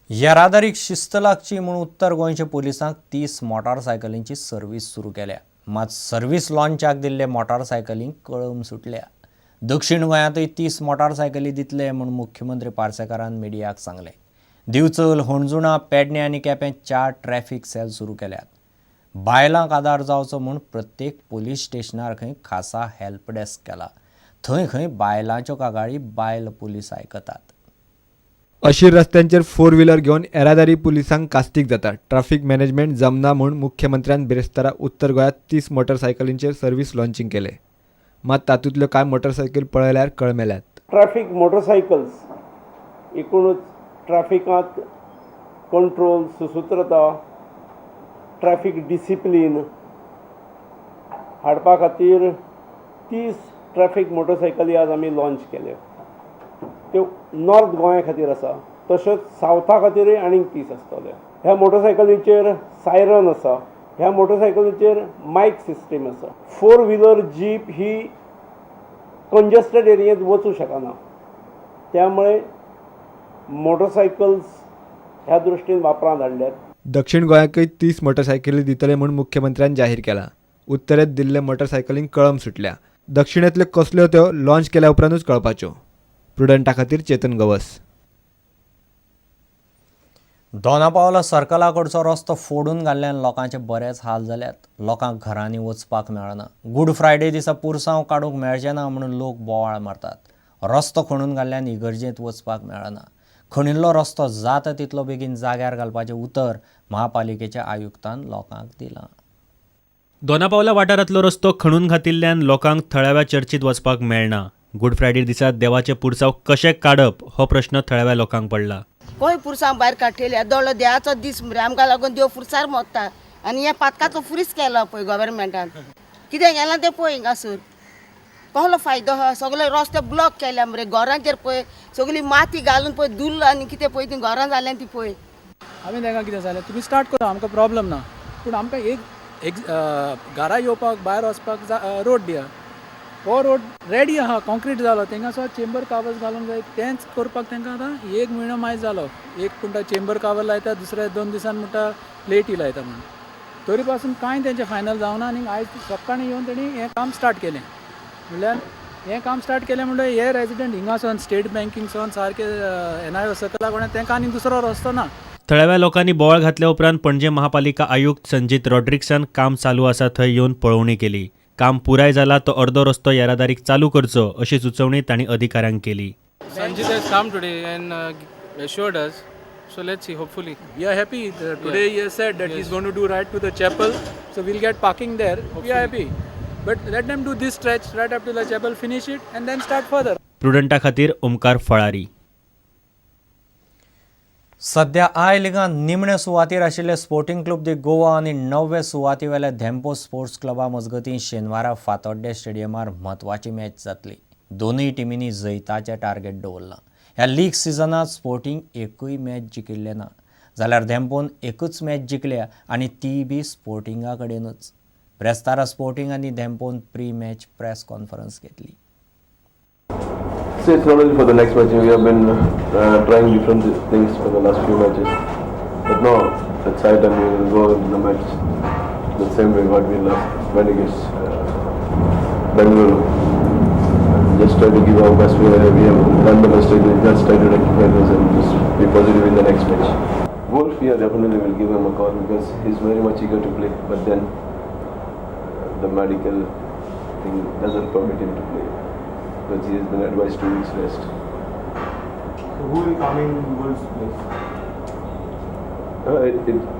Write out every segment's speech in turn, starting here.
येरादारीक शिस्त लागची म्हूण उत्तर गोंयच्या पुलिसांक 30 मोटारसायकलींची सर्वीस सुरू केल्या. मात सर्वीस लॉन्चाक दिल्ले मोटारसायकलींक कळम सुटल्या. दक्षिण गोंयांतूय 30 मोटारसायकली दितले म्हूण मुख्यमंत्री पार्सेकारान मिडियाक सांगलें. दिवचल, हणजुणा, पेडणे आनी केपें 4 ट्रॅफिक सेल सुरू केल्यात. बायलांक आदार जावचो म्हूण प्रत्येक पोलीस स्टेशनार खंय खासा हेल्प डेस्क केला. थंय खंय बायलांच्यो कागाळी बायल पुलीस आयकतात. अशीर रस्त्यांचेर फोर व्हिलर घेवन येरादारी पुलिसांक कास्तीक जाता. ट्राफिक मॅनेजमेंट जमना म्हूण मुख्यमंत्र्यान बिरेस्तारा उत्तर गोंयांत 30 मोटरसायकलींचेर सर्वीस लॉन्चिंग केलें. मात तातूंतल्यो कांय मोटरसायकली पळयल्यार कळमेल्यात. ट्रॅफिक मोटरसायकल्स एकूणच ट्रॅफिकांत कंट्रोल, सुसूत्रता, ट्रॅफिक डिसिप्लीन हाडपा खातीर 30 ट्रॅफिक मोटरसायकली आज आमी लॉन्च केल्यो. त्यो नॉर्थ गोंया खातीर आसा, तशेंच सावथा खातीरय आनीक 30 आसतल्यो. ह्या मोटरसायकलीचेर सायरन आसा, ह्या मोटरसायकलीचेर मायक सिस्टीम आसा. फोर व्हिलर जीप ही कंजस्टेड एरियेंत वचूं शकना, त्यामुळे मोटरसायकल्स ह्या दृश्टीन वापरांत हाडल्यात. दक्षिण गोंयाकय 30 मोटरसायकली दितले म्हूण मुख्यमंत्र्यान जाहीर केला. उत्तरेंत दिल्ले मोटरसायकलींक कळम सुटल्या. दक्षिणेंतल्यो कसल्यो त्यो लॉन्च केल्या उपरांतूच कळपाच्यो. प्रुडंटा खातीर चेतन गवस. दोनापावला सर्कला कडचो रस्तो फोडून घाल्ल्यान लोकांचे बरेच हाल जाल्यात. लोकांक घरांनी वचपाक मेळना. गूड फ्रायडे दिसा पुरसांव काडूंक मेळचें ना म्हणून लोक बोवाळ मारतात. रस्तो खणून घाल्ल्यान इगर्जेंत वचपाक मेळना. खणिल्लो रस्तो जाता तितलो बेगीन जाग्यार घालपाचें उतर महापालिकेच्या आयुक्तान लोकांक दिलां. दोनापावला वाठारांतलो रस्तो खणून घातिल्ल्यान लोकांक थळाव्या चर्चीत वचपाक मेळना. गुड फ्रायडे दिसा देवाचे पुरसांव कशें काडप हो प्रश्न थळाव्या लोकांक पडला. खंय पुरसां भायर काडटली? दोळो देवाचो दीस मरे, आमकां लागून देव पुरसार मोडटा आनी हें पातकाचो फुरीस केलो पळय गव्हर्मेंटान. कितें केलां तें पळय हिंगासर कसलो फायदो आहा? सगळे रस्ते ब्लॉक केल्या मरे. घरांचेर पळय सगळी माती घालून पळय, धुल्ल आनी कितें पळय ती घरां जाल्यां ती पळय. हांवें तांकां कितें सांगलें, तुमी स्टार्ट करा, आमकां प्रॉब्लम ना, पूण आमकां एक एक घरा येवपाक, भायर वचपाक रोड दिया. हो रोड रेडी आहा, कॉन्क्रीट जालो. तेंका सुद्दां चेंबर कावर्स घालूंक जाय. तेंच करपाक तांकां आतां एक म्हयनो मायज जालो. एक म्हणटा चेंबर कावर लायता, दुसऱ्या 2 दिसान म्हणटा प्लेटी लायता म्हणून. तरी पासून कांय तेंचें फायनल जावना आनी आयज सकाळीं येवन तेणी हें काम स्टार्ट केलें. म्हणल्यार हें काम स्टार्ट केलें म्हणल्यार हे रेजिडंट हिंगासून स्टेट बँकिंगसून सारके एनआयओ सर्कला कडेन तांकां आनी दुसरो रस्तो ना. थळाव्या लोकांनी बोवाळ घातल्या उपरांत पणजे महापालिका आयुक्त संजीत रॉड्रिक्सान काम चालू आसा थंय येवन पळोवणी केली. काम पुराय जाला तो अर्दो रस्तो येरादारीक चालू करचो अशी सुचोवणी तांणी अधिकाऱ्यांक केली. Sanjit has come today and assured us. So let's see, hopefully. We are happy. Today he has said that he's going to do right to the chapel, so we'll get parking there. We are happy. But let them do this stretch right up to the chapel, finish it, and then start further. प्रुडंटा खातीर ओमकार फळारी. सध्या I लिगांत निमणे सुवातीर आशिल्ले sporting club दी गोवा आनी णव्वे सुवातीवेल्या Dempo sports क्लबा मजगतीं शेनवारा फातोड्डे स्टेडियमार म्हत्वाची match जातली. दोनूय टिमींनी जैताचें टार्गेट दवरलां. ह्या लीग सिजनांत स्पोर्टिंग एकूय मॅच जिखिल्लें ना, जाल्यार धेंपोन एकूच मॅच जिखल्या आनी तीय बी स्पोर्टिंगा कडेनूच. ब्रेस्तारा स्पोर्टिंग आनी धेंपोन प्री मॅच प्रेस कॉन्फरन्स घेतली. So it's not only for the next match. We have been trying different things for the last few matches, but now it's high time we will go into the match the same way what we last went against Bengaluru. And just try to give our best. We have done the mistake. We just try to rectify those and just be positive in the next match. Wolf, yeah, definitely will give him a call because he's very much eager to play. But then the medical thing doesn't permit him to play because he has been advised 2 weeks rest. So who will come in Wolf's place?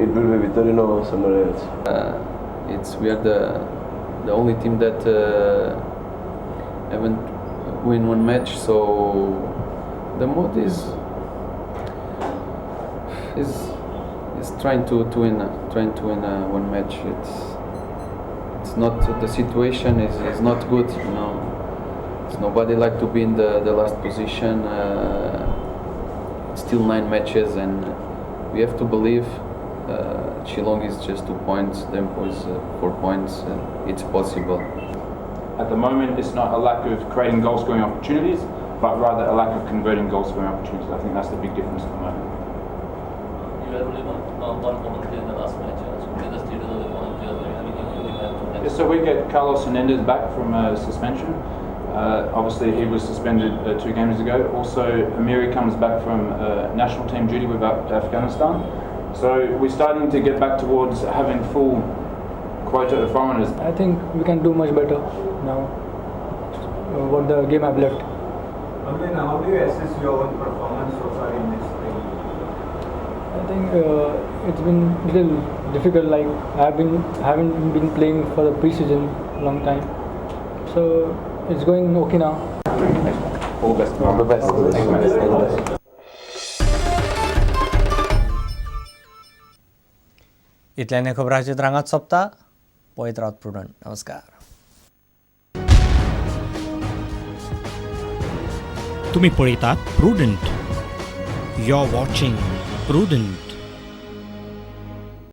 It will be Vitorino or somewhere else. It's we are the only team that haven't win one match, so the mood is trying to win, trying to win one match. It's not the situation is not good. It's nobody like to be in the last position. It's still nine matches, and we have to believe. Shillong is just 2 points, Dempo is 4 points. It's possible. At the moment, it's not a lack of creating goal scoring opportunities, but rather a lack of converting goal scoring opportunities. I think that's the big difference at the moment. You had only one volunteer in the last match. So what is the status of the volunteers? Are we including them for next? Yeah, so we get Carlos Hernandez back from suspension. Obviously, he was suspended 2 games ago. Also, Amiri comes back from national team duty with Afghanistan. So we're starting to get back towards having full quota of foreigners. I think we can do much better now. What the game I've left. Amin, how do you assess your own performance so far in this thing? I think it's been little difficult. Like I haven't been playing for the preseason long time, so it's going okay now. All the best. All the best. Thanks, mate. All the best. इतल्याने खबरांचे रांगात सोंपता. पळयत रावत prudent. नमस्कार. तुम्ही पळयतात Prudent. You are watching Prudent.